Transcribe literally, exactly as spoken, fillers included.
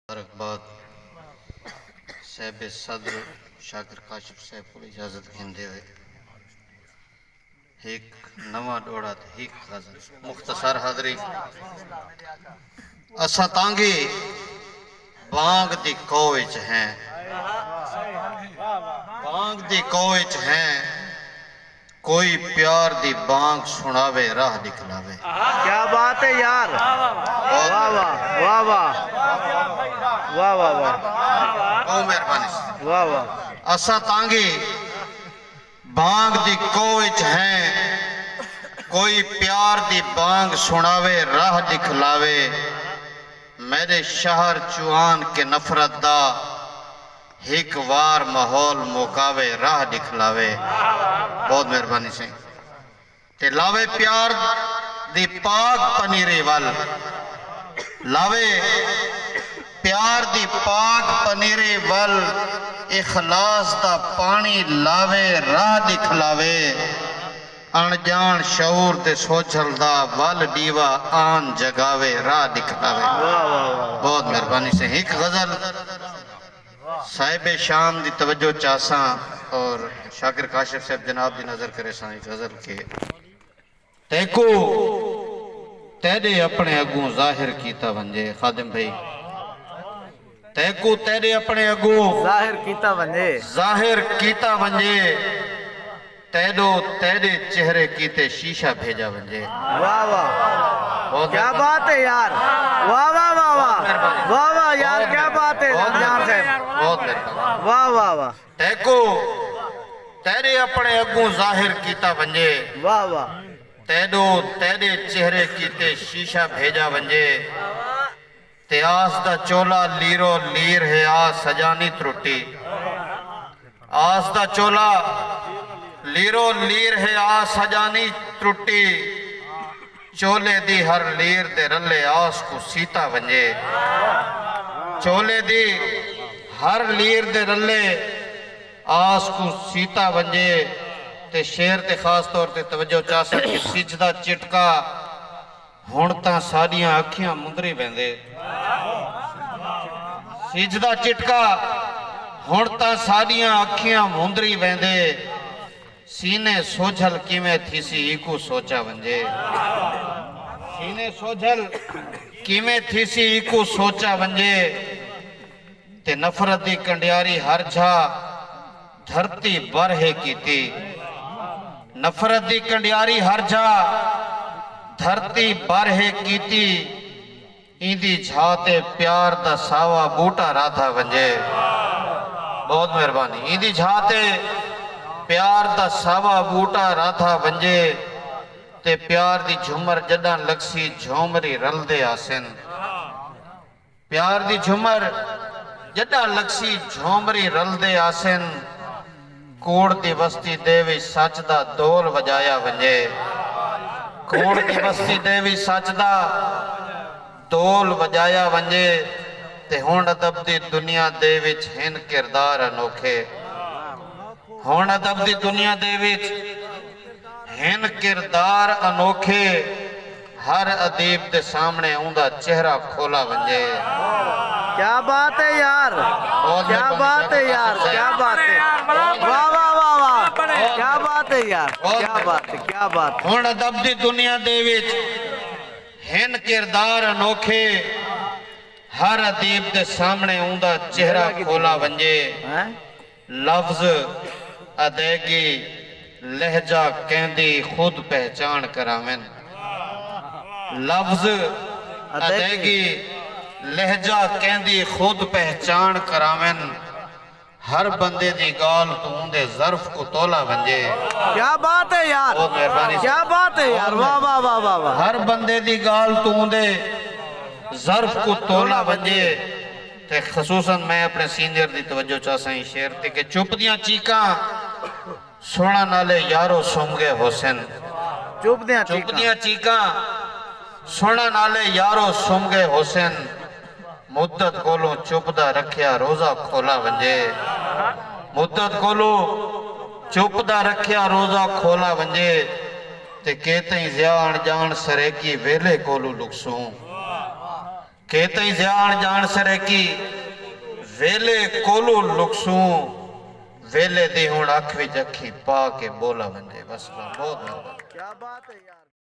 مبارکباد۔ صاحب صدر شاکر کاشف صاحب کول اجازت گھندے ہوئے ہک نواں ݙوہڑا تے ہک غزل۔ مختصر حاضری۔ اساں تانگھی بانگ دی کوہ وچ ہیں، بانگ دی کوہ وچ ہیں، کوئی پیار دی بانگ سݨاوے، راہ ݙکھلاوے۔ کیا بات ہے یار، واہ واہ، واہ واہ، واہ واہ واہ، بہت مہربانی۔ واہ واہ۔ اساں تانگھی بانگ دی کوہ وچ ہیں، کوئی پیار دی بانگ سݨاوے، راہ ݙکھلاوے۔ میݙے شہر چوں آن کے نفرت دا ہک وار ماحول مکاوے، راہ ݙکھلاوے۔ بہت مہربانی سئیں۔ تے لاوے پیار دی پاک پنیری ول، لاوے پیار دی پاک پنیری ول، اخلاص دا پاݨی لاوے، راہ ݙکھلاوے۔ اݨ ڄاݨ شعور تے سوجھل دا ول ݙیوا آن جڳاوے، راہ ݙکھلاوے۔ واہ واہ واہ۔ بہت مہربانی سئیں۔ ہک غزل صاحب شام دی توجہ چاہساں اور شاکر کاشف صاحب جناب دی نظر کریساں، ہک غزل کہ تیکوں تیݙے اپݨے اڳوں ظاہر کیتا ونڄے۔ خادم بھائی، تیکوں تیݙے اپݨے اڳوں ظاہر کیتا ونڄے۔ ظاہر کیتا ونڄے، تیݙو تیݙے چہرے کیتے شیشہ بھیڄا ونڄے۔ واہ واہ۔ بہت کیا مہربانی۔ بات ہے یار، واہ واہ واہ واہ، بہت مہربانی۔ واہ واہ یار، بہت کیا مہربانی۔ بات ہے۔ بہت مہربانی۔ واہ واہ واہ۔ تیکوں تیݙے اپݨے اڳوں ظاہر کیتا ونڄے۔ واہ واہ۔ تیݙو تیݙے چہرے کیتے شیشہ بھیڄا ونڄے۔ تے آس دا چولا لیرو لیر ہے، آس اڄاں نی ترٹی۔ آس دا چولا لیرو لیر ہے، آس اڄاں نی ترٹی۔ چولے دی ہر لیر دے رلے آس کوں سیتا ونڄے۔ چولے دی ہر لیر دے رلے آس کوں سیتا ونڄے۔ تے شعر تے خاص طور تے توجہ چاہساں کہ سجھ دا چٹکا ہݨ تاں ساݙیاں اکھیاں مندری ویندے۔ سجھ دا چٹکا ہݨ تاں ساݙیاں اکھیاں مندری ویندے۔ سینے سوجھل کیویں تھیسی ایکوں سوچا ونڄے۔ سینے سوجھل کیویں تھیسی ایکوں سوچا ونڄے۔ تے نفرت دی کنڈیاری ہر جھا دھرتی بر ہے کیتی۔ نفرت دی کنڈیاری ہر جھا دھرتی بر ہے کیتی۔ ایندی جھا تے پیار دا ساوا ٻوٹا رادھا ونڄے۔ بہت مہربانی۔ ایندی جھا تے پیار دا ساوا ٻوٹا رادھا ونڄے۔ تے پیار دی جھمر جݙاں لڳسی جھومری رلدے آسن۔ پیار دی جھمر جݙاں لڳسی جھومری رلدے آسن۔ کوڑ دی وستی دے وچ سچ دا دول وڄایا ونڄے۔ کوڑ دی وستی دے وچ سچ دا دول وڄایا ونڄے۔ تے ہݨ ادب دی دنیا دے وچ ہن کردار انوکھے۔ ہݨ ادب دی دنیا دے وچ ہن کردار انوکھے۔ ہر ادیب دے سامݨے اوندا چہرہ کھولا ونڄے۔ کیا بات ہے یار، بہت کیا مہربانی بات ہے یار، کیا بات ہے۔ واہ واہ واہ واہ، کیا بات ہے یار، کیا بات ہے، کیا بات ہے۔ ہݨ ادب دی دنیا دے وچ ہن کردار انوکھے۔ ہر ادیب دے سامݨے اوندا چہرہ کھولا ونڄے۔ ہیں؟ لفظ، ادائیگی، لہجہ کیندی خود پہچاݨ کراون۔ لفظ، ادائیگی، لہجہ کیندی خود پہچاݨ کراون۔ ہر بندے دی ڳالھ توں اوندے ظرف کوں تولا ونڄے۔ کیا بات ہے یار، بہت مہربانی۔ کیا بات ہے یار، واہ واہ واہ واہ واہ۔ ہر بندے دی ڳالھ توں اوندے ظرف کوں تولا ونڄے۔ تے خصوصاً میں اپݨے سینئر دی توجہ چاہساں ایں شعر تے کہ چپ دیاں چیکاں سݨݨ آلے یارو سم ڳئے ہوسن۔ چپ دیاں چپ چیکاں۔ دیاں چیکاں سݨݨ آلے یارو سم ڳئے ہوسن۔ مدت کولوں چپ دا رکھیا روزہ کھولا ونڄے۔ مدت کولوں چپ دا رکھیا روزہ کھولا ونڄے۔ تے کیتئیں ضیاء اݨ ڄاݨ سرائیکی ویلھے کولوں لکسوں۔ کیتئیں ضیاء اݨ ڄاݨ سرائیکی ویلے کولوں لکسوں۔ ویلے دی ہݨ اکھ وچ اکھیں پا کے ٻولا ونڄے۔ وسلام، بہت مہربانی۔